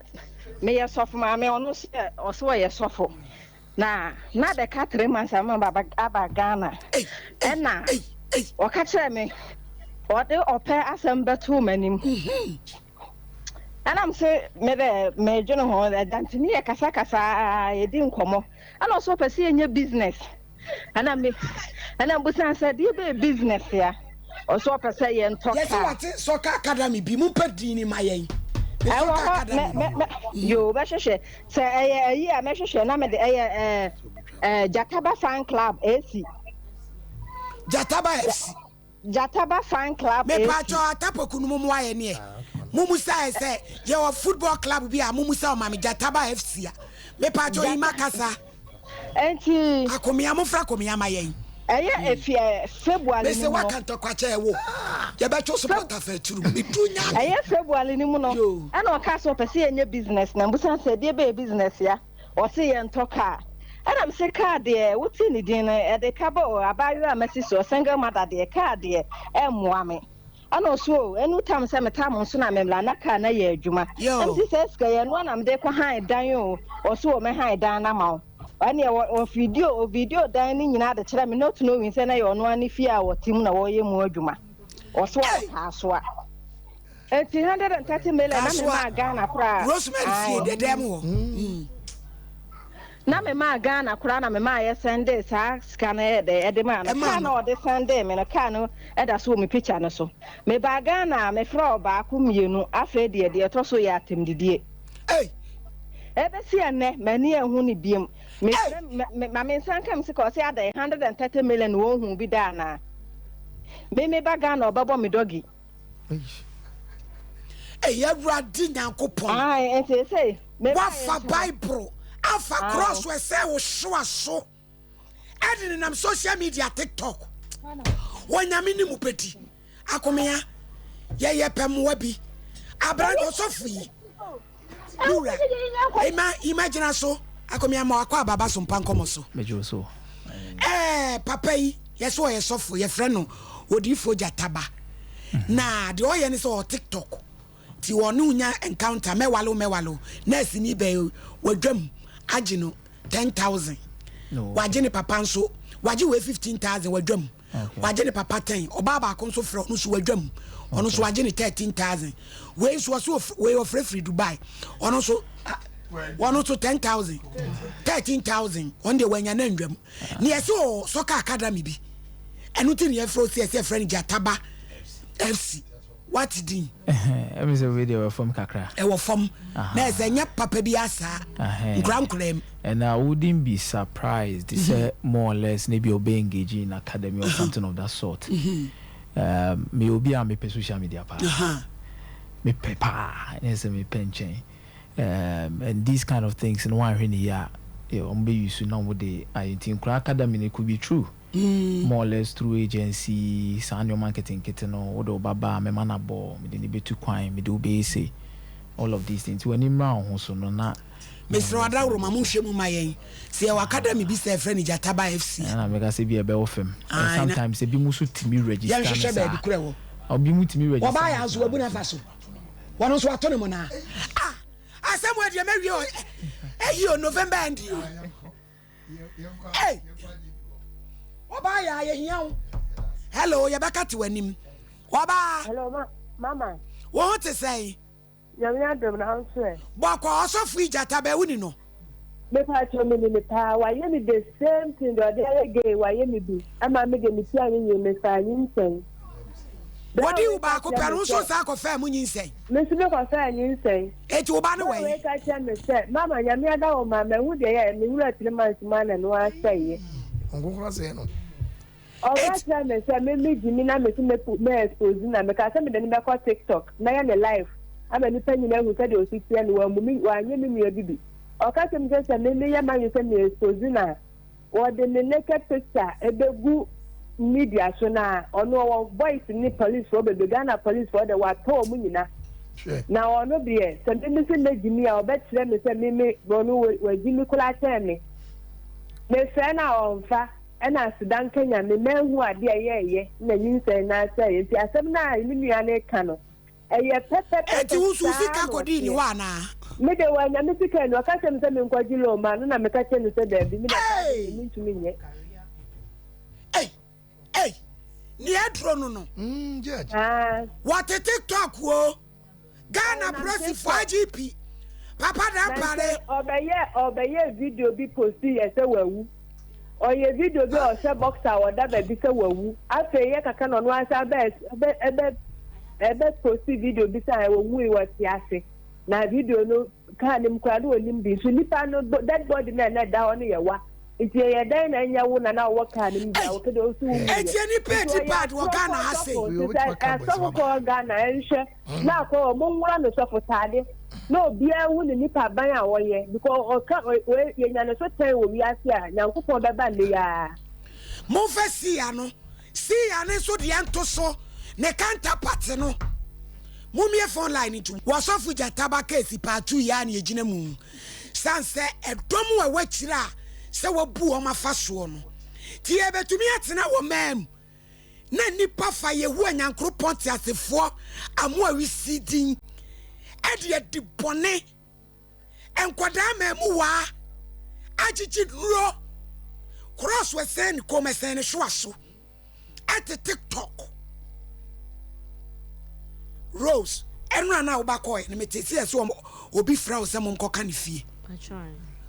me yɛ sɔfo maame ɔno nso yɛ ɔsɛ ɔyɛ sɔfo na na bɛka 3 months ama ba aba Ghana ɛna ɔka kyerɛ me ɔde ɔpɛ asɛm bɛtoo m'anim ɛna me se me dɛ medwene ho ɛda nti ne yɛ kasakasa yɛdi nkɔmmɔ ɛna ɔsɛ ɔpɛ sɛ yɛnyɛ business Ɛna me ɛna mbusa sɛ deɛ bɛyɛ business ya ɔsɛ ɔpɛ sɛ yɛn tɔ kaa. Yɛsɛ wate soccer academy bi mo pɛ din ni ma yɛn. Ɛwɔ hɔ mɛ mɛ mɛ yoo bɛhwehwɛ sɛ ɛyɛ ayi a mɛhwehwɛ na mɛde ɛyɛ ɛɛ ɛɛ Jataba fan club AC. Jataba FC. Gyataba fan club AC. Mepaatwɔ Atapoku no momoa yɛ neɛ momusa yɛ sɛ yɛwɔ football club bi a momusa ɔma me Gyataba FC a mepaatwɔ yi makasa. Enti. Akomea mofra akomea ma yɛn. Ɛyɛ efi ɛ February ni mu no. Mese waka ntɔkwa kyɛ ɛwo yɛbɛtwo supporter fa akyiri mu medu nya. Ɛyɛ February ni mu no ɛna ɔkaa sɛ ɔpɛ sɛ yɛnyɛ business na mbusa sɛ ɛdeɛ bɛyɛ business ya. Ɔse yɛntɔ car. Ɛna mese car deɛ wotee ne din no ɛde ka bɔ o, abaayewa a masi soɔ, single mother deɛ car deɛ ɛmmoa me. Ɛna ɔse o ɛnu tam sɛ metaa mo nso na memmra na car no ayɛ adwuma. Na mese saa sika yi ɛno ara na mede kɔ han dan o, ɔse o mɛhan dan no ama wo. Ɛneɛ wɔ wɔ video o video dan no nyinaa de kyerɛ me not knowing sɛ na ɛyɛ ɔno ara ne fie a ɔte mu na ɔreyɛ mu adwuma. Ɔse ɔwɔ car so a. Eti 130 million na me maa Ghana koraa. Rosemary fie dɛdɛɛ mu hɔ. Mm. Na me maa Ghana koraa na me maa yɛ sɛndee saa sika no ɛyɛ dɛ ɛde maa no. Kaa na ɔde sɛndee me no kaa no ɛda so wɔ me picture no so. Me baa Ghana a me frɛ ɔbaako mmienu afei deɛ deɛ ɛtɔ so yɛ atɛmdidie. Ei. Ɛbɛsi ɛnɛ m'ani anhu no biem. Me frɛ me ma me nsa nka me sika ɔse adɛn 130 million wɔn hu bi da anaa. Me me ba Ghana ɔbɛbɔ me doggy. Ɛyɛ Awurade Nyankopɔn. Wafa Bible afa cross ɛsɛ wo hyewa so ɛde nenam social media TikTok. Onyame ne mu bɛdi. Akomea yɛyɛ pɛ mmoa bi. Abran ɔsɔfo yi. Wura. Ima ima gyina so. Akomea ma wakɔ aba aba so mpa nkɔmɔ so. Megye wo so. Ɛɛ papa yi yɛsɛ ɔyɛ sɔfo yɛfrɛ no odiyifoɔ Gyataba. Na deɛ ɔyɛ ne sɛ ɔwɔ TikTok nti ɔne wo nya encounter mɛwale wo mɛwale wo nurse ni bɛn wadwam agye no 10,000 wagye ne papa nso wagye wei 15,000 wadwam wagye ne papa 10 ɔbaa baako nso frɛ ɔno nso wadwam ɔno nso wagye ne 13,000 wei nso ɔso wei ɔfrɛ firi Dubai ɔno nso ɔno nso 10,000 13,000 ɔno deɛ wanya na ndwam ne yɛsɛ ɔ soccer academy bi ɛno ti ne yɛfrɛ ɔsi ɛsɛ yɛfrɛ no Gyataba FC Wate din? Ɛmi sɛ wei deɛ ɛwɔ fam kakra. Ɛwɔ fam. Na ɛsɛ nyɛ papa bi asaa. Nkura nkura mu. And I wouldn't be surprised sɛ more or less na ebi ɔbɛ engage in academy or something of that sort. Um, meyɛ obi a mepɛ social media paa. Mepɛ paa, nyɛ sɛ mepɛ nkyɛn. Um, and these kind of things no wɔanhwɛ ne yie a, wɔn bɛ use na wɔn de ayɛ nti nkura academy no could be true. More or less through agency, saa nneɛma nketenkete no, wode wo ba ba a, mɛma no abɔ, mede no bɛtu kwan, mede wo bɛyɛ sei, all of these things. Nti w'ani mmra wo ho so no na Mesrɛ wo adaworo ma monhwɛ mu ma yɛn. Sɛ yɛwɔ academy bi sɛ yɛfrɛ no Gyataba FC a. Ɛna meka sɛ ebia ɛbɛwɔ fam. And sometimes ebinom nso tumi register no saa. Yɛnhwehwɛ baabi koro ɛwɔ. Ebinom tumi register no saa. Wɔbaa yɛ nso wɔabu no afa so. Wɔn nso wɔato no monaa. Ah! Asɛm wɔ deɛ mɛwie o. Ɛyi o November end o. Hey! Ɔbaa yɛ a yɛhia wo. Hello, yɛbɛka te w'anim. Ɔbaa. Hello, ma mama. Wo ho te sɛn? Nyame adom na nso ɛ. Bɔkɔ ɔsɔfo yi gyata bɛ woni no. Mepa kyɛw me nim paa wayɛ me the same thing deɛ ɔde ayɛ gay wayɛ me bi ɛma me deɛ me ti anyɛ yie me faa nyinsɛn. Wɔdi wo baako pɛ no nso saa kɔfaa mu nyinsɛn. Me nso me kɔfaa nyinsɛn. Eti wo ba no wɔ yi? Wei ka kyerɛ me sɛ mama nyame ada wo ma mahu deɛ yɛ me wura tiri months mu ana no asɛeɛ. Nkonkoro asɛe no. Ɔka kyerɛ me sɛ me me gyimi na me so me me expose na me ka sɛ me de no bɛkɔ TikTok mɛyɛ ne live ama nipa nyina ahu sɛdeɛ ɔsi teɛ no wammu me wanyɛ me nua bi bi. Ɔka kyerɛ me sɛ sɛ me meyɛ m'adwene sɛ me expose no a Wɔde ne naked picture bɛgu media so na ɔno ɔwɔ boys ne police foɔ bebree Ghana police foɔ deɛ watɔ wɔn nyina na ɔno deɛ sɛ me me se mɛgyi mi a ɔbɛkyerɛ me sɛ me me ɔno wagyi mi koraa kyɛn me mefrɛ no a ɔmfa ɛna aseda nka nyame manhu adeɛ a ɛyɛɛyɛ na nyinsɛn na asɛeɛ nti asɛm no a me nua no ka no Ɛyɛ pɛpɛpɛpɛ Enti wo nso wo saa sika na kɔdii ne ɔteɛ. hɔ anaa? Me de wannya me sika anni. Ɔka kyerɛɛ me sɛ menkɔgye loan ma no na meka kyerɛɛ no sɛ daabi, me deɛ saa ade deɛ Ei! mentumi nyɛ. Ei! Ei! Nea aduro no no. Haa. Wɔte TikTok o. Ghana Ɔnam polisifo TikTok. IGP Papa Na Dampare. nkyɛ ɔbɛyɛ ɔbɛyɛɛ video bi postii yɛ sɛ wawu. Ɔyɛ video bi a ɔhyɛ boxer a ɔda baabi sɛ wawu. Afei yɛ kakra na ɔno ara san bɛ ɛbɛ ɛbɛ ɛbɛ posti video bi sɛ ɔwui ɔte ase. Na video no kaa no mu koraa na ɔnim bi. Nso nipa no dead body no a na ɛda hɔ no yɛ wa. Nti ɛyɛ dɛn na ɛnyɛ wo na na ɔwɔ kaa no mu bi a wɔpɛ dɛ ɔsi wo wuyɛ. Eti nipa Nti edi ɔyɛ bad wɔ Ghana atorɔfoɔ ha sei. sɔfo nti sɛ asɔfo kɔ Ghana ɛnhwɛ na akɔ ɔmo nwura no sɔfo taade na obiara hu ne nipa ban a ɔyɛ because ɔka wei yɛnya ne so tɛn wɔ wiase a Nyankopɔn bɛba nnɛ yi ara. Momfa Sia no, Sia no nso deɛ nto so, ne counterpart no. Mommue phone line no ntom. Wɔ Ɔsɔfo Gyataba case part 2 yi ara na yɛgyina mu. Sane sɛ ɛdɔm a ɛwɔ akyire a sɛ wɔabu wɔn afa soɔ no nti, yɛbɛtumi atena wɔ man mu na nnipa fa Yehowa Nyankoropɔn teasefoɔ amoawisi din de adi bɔne. Nkwadaa mmamuwaa agyegye nnuro, krɔs ɛsɛn ne kɔn mu, ɛsɛn ne hwewa so, ɛte TikTok. Rose, ɛnora no a woba kɔɛ no mete sɛ yɛsɛ obi frɛ wo sɛ monkɔka ne fie.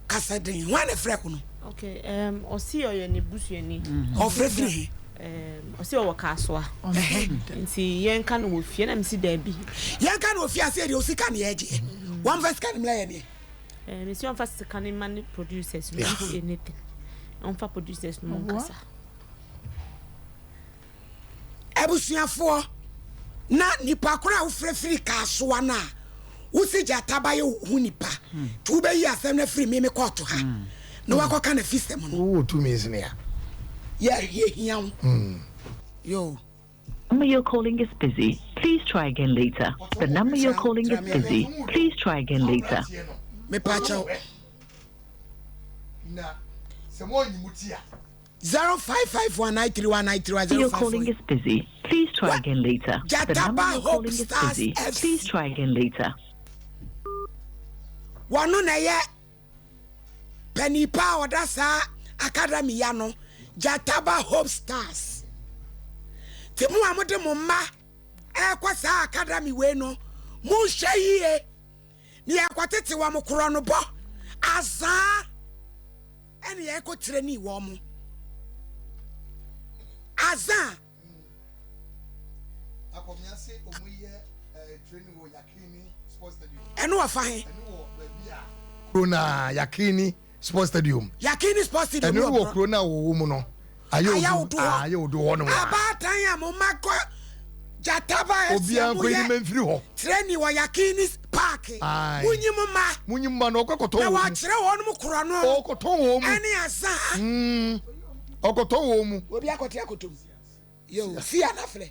Kasa den, hwan na ɛfrɛ wo no? Okay, um, ɔsi ɔyɛ ne busuani. Mm-hmm. Ɔfrɛ firi he? Um, ɔsi ɔwɔ Kasoa. Nti yɛnka no wɔ fie na mesi daabi. Yɛnka no wɔ fie ase deɛ osika ne yɛgyeɛ. Mm-hmm. Wɔmfa sika no mmla yɛ deɛ. Eh, mesi ɔmfa sika no ma ne producers no anything. Ɔmfa producers no mu nkasa. Abusuafoɔ, na nipa korɔ a wofrɛ firi Kasoa no a wosi gyata ba yɛ wo ho nipa nti wobɛyi asɛm no afiri me me kɔɔto ha na wakɔka n'afisɛm no. Wowɔ tumi sene a. Yɛ yɛhia wo. Yoo. Number you're calling is busy. Please try again later. The number you're calling is busy. Please try again later. Mepakyɛw. Na sɛ moanyi mo ti a. 0551931931 Your calling is busy. Please try again later. The number Jataba you're Hope calling is Stars busy. FC. Please try again later. Wɔno na ɛyɛ panipa a ɔda saa academy ya no Jataba Hope Stars. Te mo a mode mo mma ɛrekɔ saa academy wei no, monhwɛ yie ne yɛkɔtete wɔn korɔ no bɔ azaa ɛne yɛkɔ tirani wɔn mo azaa. Ɛno wɔ fa he? Kuro na Yakini Sports Stadium. Yakini Sports Stadium ɛno wɔ kuro na wɔwɔ mu no. Ayɛ odu ayɛ odu hɔ nom. Abaatan a mo ma kɔ Jataba FC Obiara nkɔ yi mfiri hɔ. Training wɔ Yakini Park. Munyi mo ma. Munyi mo ma na ɔkɔ kɔtɔ wɔn mu. Na wɔakyerɛ wɔn mu korɔ no. Ɔkɔtɔ wɔn mu. Ɛne asa. Ɔkɔtɔ wɔn mu. Obi akɔte akotom. Yo, si anafrɛ.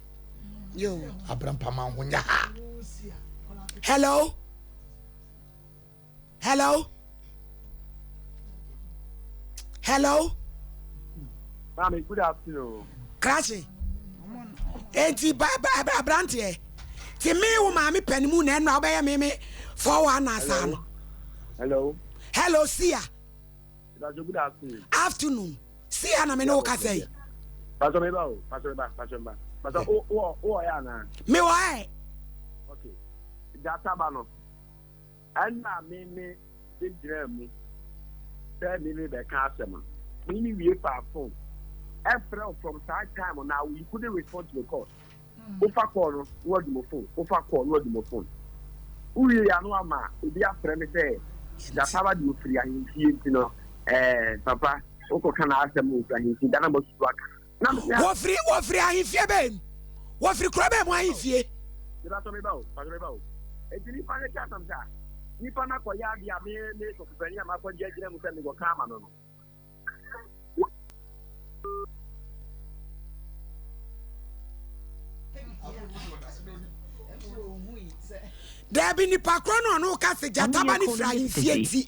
Yo. Abrampama ho nya ha. Hello. Hello. Hello. Mami, good afternoon. Krachi. Enti ba ba abranteɛ. Ti me wo maame panimu na ɛno a wobɛyɛ me me 419 saa no. Hello. Hello, Sia. Good afternoon. Afternoon. Sia na me ne wo kasa yi. Pastor me ba o, pastor me ba, pastor me ba. Pastor o o o ya na. Me wɔ ɛ. Okay. Jataba no. Ɛna me me gyina mu sɛ me me bɛka asɛm no. Me me wie fa phone. Ɛfrɛ from saa time now you couldn't respond to the call. Wofa call no, na wadu mo phone. Wofa call, na wadu mo phone. Wowie ya no ama obi afrɛ me sɛ Jataba de ofiri ahemfie nti no ɛɛ papa wokɔka n'asɛm no ofiri ahemfie da na masusu aka. Na me sɛ Wɔfiri wɔfiri ahemfie bɛn mu? Wɔfiri kuro bɛn mu ahemfie? Mebatɔ meba o, patɔ meba o. Enti nipa no ka asɛm sɛ a nipa no akɔyɛ adeɛ a me me sɔfopanin a makɔgye agyina mu sɛ mekɔka ama no no. Daabi nipa korɔ no ɔno ka se gyataba ne firi ahemfie nti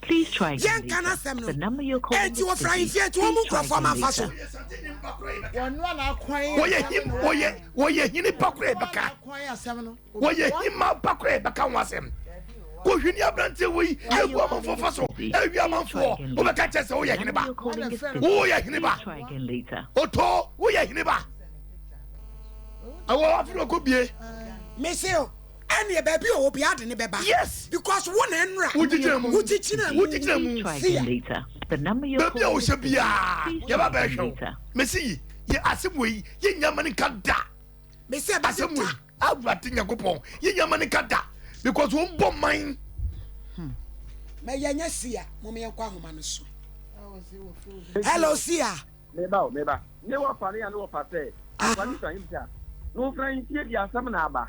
yɛnka n'asɛm no enti wɔfiri ahemfie nti wɔn mu nkurɔfoɔ ma nfa so. Wɔyɛ hene ba korɔ ɛbɛka Wɔyɛ hemmaa ba koraa a yɛbɛka ho asɛm. Kɔhwini aberanteɛ wei agu amanfoɔ fa so awi amanfoɔ. Wobɛka kyerɛ sɛ woyɛ hene ba. Woyɛ hene ba. Oto woyɛ hene ba. Ɛwɔ afi na ɔkɔ bie. Mese o, ɛneɛ baabi a ɔwɔ biara de ne bɛba. Yes. Because wo na ɛnora. Wogyegyina mu. Wogyegyina mu. Wogyegyina mu. Sia. Baabi a wohyɛ biara yɛba bɛhwɛ wo. Mese yi, yɛ asɛm wei yɛnnya ma ne nka da. Mese ɛbɛsi Asɛm wei ta. Awurade Nyankopɔn yɛ nyama ne ka da because wɔn bɔ man. Hmm. Mɛ yɛ nyɛ sia mo yɛn kɔ ahoma no so. Hello sia. Meba o meba. Ne wɔfa ne ya ne wɔfa sɛ akwa ne sua himsa. Na wɔfra ntie di asɛm na aba.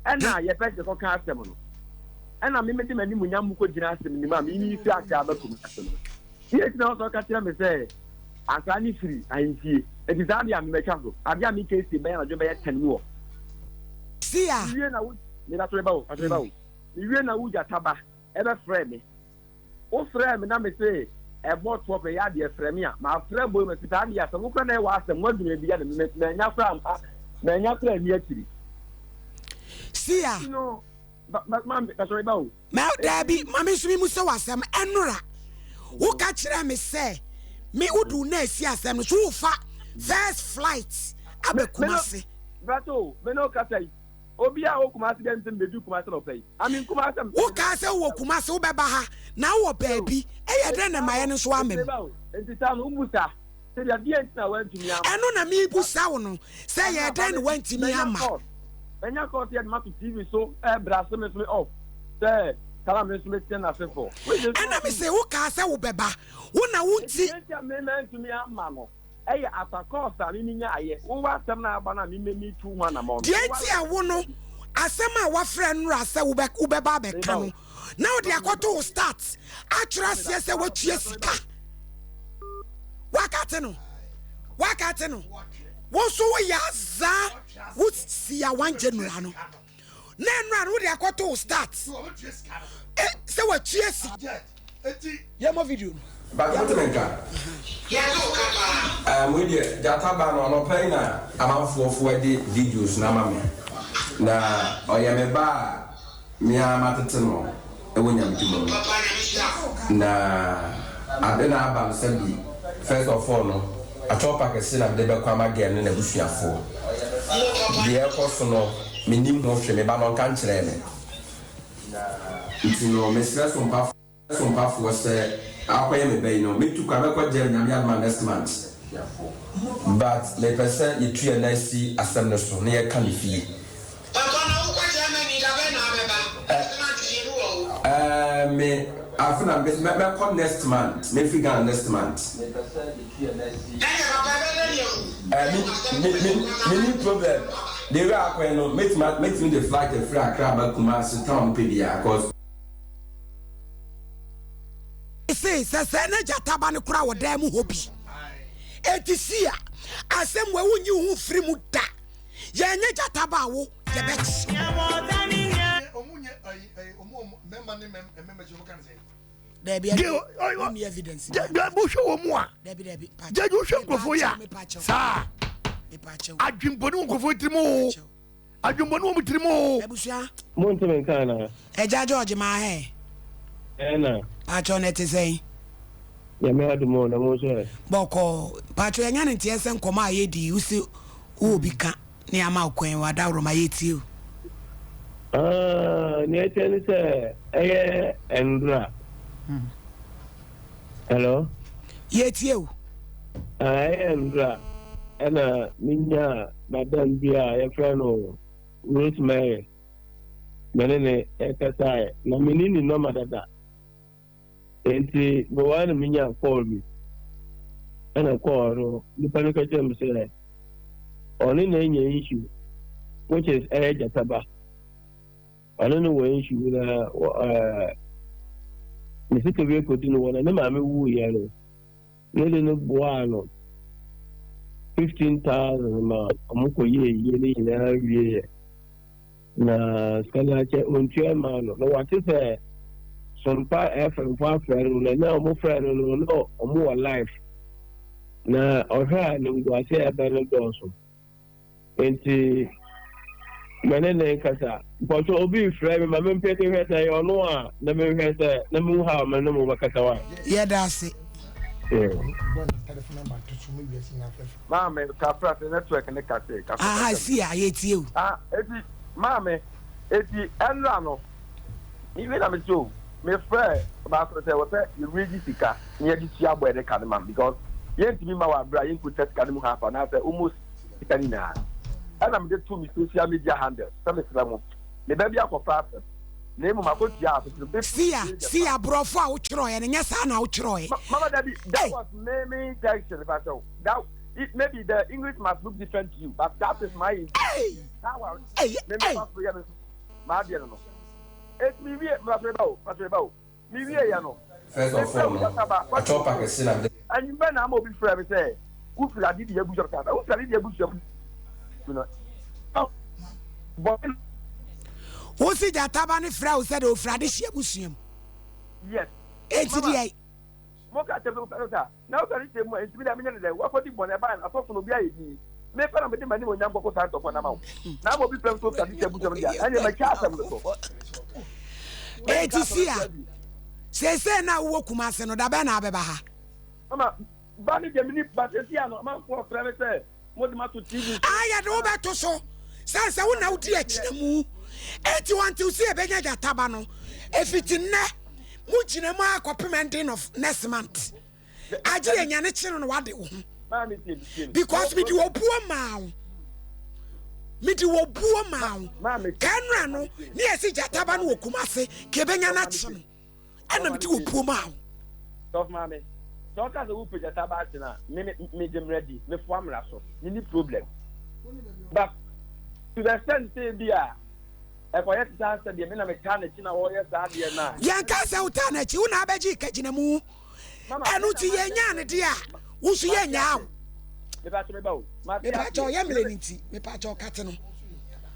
Ɛna yɛpɛ sɛ kɔka asɛm no. Ɛna me mede m'anim nyam mu kɔgyina asɛm no mu a mimi fi ase aba kum asɛm no. Deɛ nti na ɔsɛ ɔka kyerɛ me sɛ asaa ne firi ahemfie. Enti saa adeɛ a mebɛtwa so, adeɛ a meka sie bɛyɛ anadwo bɛyɛ tɛn mu wɔ. Sia. Mewie na wo, meba so reba o, so reba o. Mewie na wo gyata ba ɛbɛfrɛ me. Wofrɛɛ me na me se ɛbɔ toɔ pɛ yɛ adeɛ frɛ me a, mafrɛ boy mese saa adeɛ asɛm wo koraa na ɛyɛ w'asɛm, woadu baabi a na me manya koraa mpa, manya koraa nni akyiri. Sia. Nti no, ba, ba, ma, ba so reba o. Mel, Daabi, ma me nso memmisa wo asɛm. Ɛnnora, woka kyerɛɛ me sɛ me wode wo nan asi asɛm no so, worefa first flight aba Kumasi. Brato, me ne wo kasa yi, obi a ɔwɔ Kumasi bɛn sɛ mebɛdu Kumasi anɔpa yi. I'm in Kumasi. Wokaa sɛ wowɔ Kumasi, wobɛba ha, na wowɔ baabi. Ɛyɛ dɛn na mmaeɛ no nso amma mu? Nti saa no, wobusa sɛdeɛ deɛ nti na woantumi amma. Ɛno na mebusa wo no, sɛ ɛyɛ dɛn na woantumi amma? Manya course yɛ de mato TV so ɛbrɛ ase me nso me off sɛ saa na me nso meteɛ n'asefo. Ɛna me se wo kaa sɛ wo bɛba wo na wo nti. Nti nti a me mantumi amma no ɛyɛ asa course a me menya ayɛ wo w'asɛm na aba no a me me me tu ho anamɔn no. Deɛ nti a wo no asɛm a wafrɛ nnora sɛ wo bɛ wo bɛba abɛka no na wode akɔto wo start atwerɛ aseɛ sɛ watua sika wakate no wakate no wo nso woyɛ azaa wo sia one general no na nnora no wode akɔto wo start eh, sɛ watua sika yɛmmɔ video no. But wote me nka? Ɛɛm wei deɛ gyata ba no anɔpa yi na amanfoɔ foɔ de videos no ama me. Na ɔyɛ me ba a me ara matete no wɔ nyamedwuma mu. Na ade na aba no sɛ bi first of all no atwɔpa kɛse na mede bɛkɔ ama girl ne n'abusuafoɔ. Deɛ ɛkɔ so no mennim ho hwee, me ba no ɔnka nkyerɛɛ me. Nti no mesrɛ sompafoɔ. Sompafoɔ sɛ akɔyɛ me ba yi no mɛtu kwan mɛkɔ Germany Nyame adom a next month but mepɛ sɛ yɛtu yɛn nan si asɛm no so na yɛka no fie. Papa na wokɔ Germany da bɛn na wobɛba? Next month deɛ bi wɔ hɔ. Ɛɛ me afe na mɛkɔ next month mɛfiri Ghana next month. Ɛneɛ papa ɛbɛdɛ ne ahu. Ɛɛ me me me menni problem the way akɔyɛ no mɛtumi mɛtumi de flight afiri Accra aba Kumasi town mepɛ biara cause. Se sɛ sɛɛ na gyata ba no kora wɔ dan mu hɔ bi. Enti si a, asɛm wei wonyi wo ho mfiri mu da. Yɛnyɛ gyata ba a wo, yɛbɛkye Dabi, ɛno evidence. Wohwɛ wɔ mu a, gyagye wohwɛ nkurɔfoɔ yi a, saa adwempɔne wɔ nkurɔfoɔ tirim o. Adwemmɔne wɔ mo tirim oo. Abusua. Mo nte me nka anaa? Agya George maa hɛ. Ɛna. Paatwɔ na ɛte sɛn? Nyame adom o, na mo nso ɛ? Bɔkɔɔ. Paatwɔ yɛanya no nteɛ sɛ nkɔmmɔ a yɛdi yi wo se wowɔ bi ka ne ama wo kwan wɔ adaworoma yɛtie o. Ah, nea ɛteɛ ne sɛ ɛyɛ ɛndora. Hello? Yɛtie o. Ah, ɛyɛ ɛndora ɛna menyaa Madam bi a yɛfrɛ no Rosemary, me ne no kasaeɛ. Na menni ne nɔma dada. Enti mewɔ ha na menya call bi. Ɛna call no, nipa no ka kyerɛ me sɛ ɔne na anya issue, which is ɛyɛ gyataba. Ɔne no wɔ issue bi na ɛɛ ne sika bi akɔdi no wɔ na ne maame wuiɛ no. Lady no boaa no 15,000 ma ɔmo kɔ yɛɛ yie no nyinaa wieɛ. Na sika no akyɛ ontua mmaa no. Na wate sɛ Sompa FM fo afrɛ no na na ɔmo frɛ no no na ɔmo wɔ life. Na ɔhwɛ a animguase a ɛbɛ no dɔɔso. Enti me ne ne nkasa. Mpɔtɔ obi refrɛ me ma mempeke hwɛ sɛ ɛyɛ ɔno a na menhwɛ sɛ na mehu how me ne mo bɛkasa wa. Yɛda ase. Maame kafra sɛ network ne kase kafra. Aha si a yɛtie o. Ah eti maame eti ɛnra no me wie na me se o me frɛ baako no sɛ wɔ sɛ yɛ raise sika na yɛde tua bɔ yɛde ka no ma because yɛntumi ma wɔ abere a yɛnkuta sika no mu half anaasɛ almost sika no nyinaa ɛna mede to me social media handles sɛ mesrɛ mo me ba bi akɔfa asɛm na mmom akɔtua asetena bi. Sia sia borɔfo a wotwerɛeɛ no nyɛ saa na wotwerɛeɛ. Mama dabi that was me me intention if I tell that it, maybe the English must look different to you but that is my intention. How I me me fa so yɛ me m'adeɛ no no eti me wie me ba o me ba o. Mewieeɛ no, First of mefrɛɛ all no, Ogyata ba atwɔ pa kɛse na mede. Anwummerɛ na ama obi frɛɛ me sɛ, Wofiri Adedie abusua mu? Mekaa sɛ, Wofiri Adedie abusua mu no, bɔne na. Wose gyata ba no frɛ wo sɛ deɛ ofiri adehyeɛ abusua mu? Yes. Enti deɛ. Moka kyerɛ me sɛ, Na wosɔre ne hyɛ mu a, enti me deɛ menyɛ no dɛn? Woakɔdi bɔne, ɛbaeɛ no, asɔfo no, obiara yɛ dinn. Me pɛ na mede m'animuonyam kɔko saa ntɔkwa no ama wo. Na ama obi frɛ me sɛ ofi adehyeɛ abusua mu deɛ a, ɛnneɛ matwa asɛm no so. Enti Sia, seesei no a wowɔ Kumase no, da bɛn na wobɛba ha? Mama, ba no deɛ menni ba seesei a no, amanfoɔ frɛ me sɛ mode mato TV so. Ah, yɛde wo bɛto so, sane sɛ wo na wodi akyinamu. Enti until sɛ yɛbɛnya gyata ba no, ɛfiti nnɛ, mogyina mu ara kɔpem ending of next month. Agye yɛ nyane kye no na wade wo ho. Because mede obuo maa wo. Mede obuo maa wo. Kɛnra no, ne yɛsi gyata ba no wɔ Kumase, ka yɛbɛnya no akye no. Ɛna mede obuo maa wo. Sɔfo maame, sɛ ɔka sɛ wopɛ gyata ba akye no a, me megye mmara di, mefoa mmara so, menni problem. But to the extent sɛ ebi a ɛkɔyɛ te sɛ asɛ deɛ me na metaa n'akyi na ɔreyɛ saa adeɛ no a. Yɛnka sɛ wotaa n'akyi, wo na abɛgye kagyinamu. Ɛno nti yɛnyaa no deɛ a, wo nso yɛnnyaa wo. Mepakyɛ ɔyɛ mmerɛ no nti, mepakyɛ ɔkate no.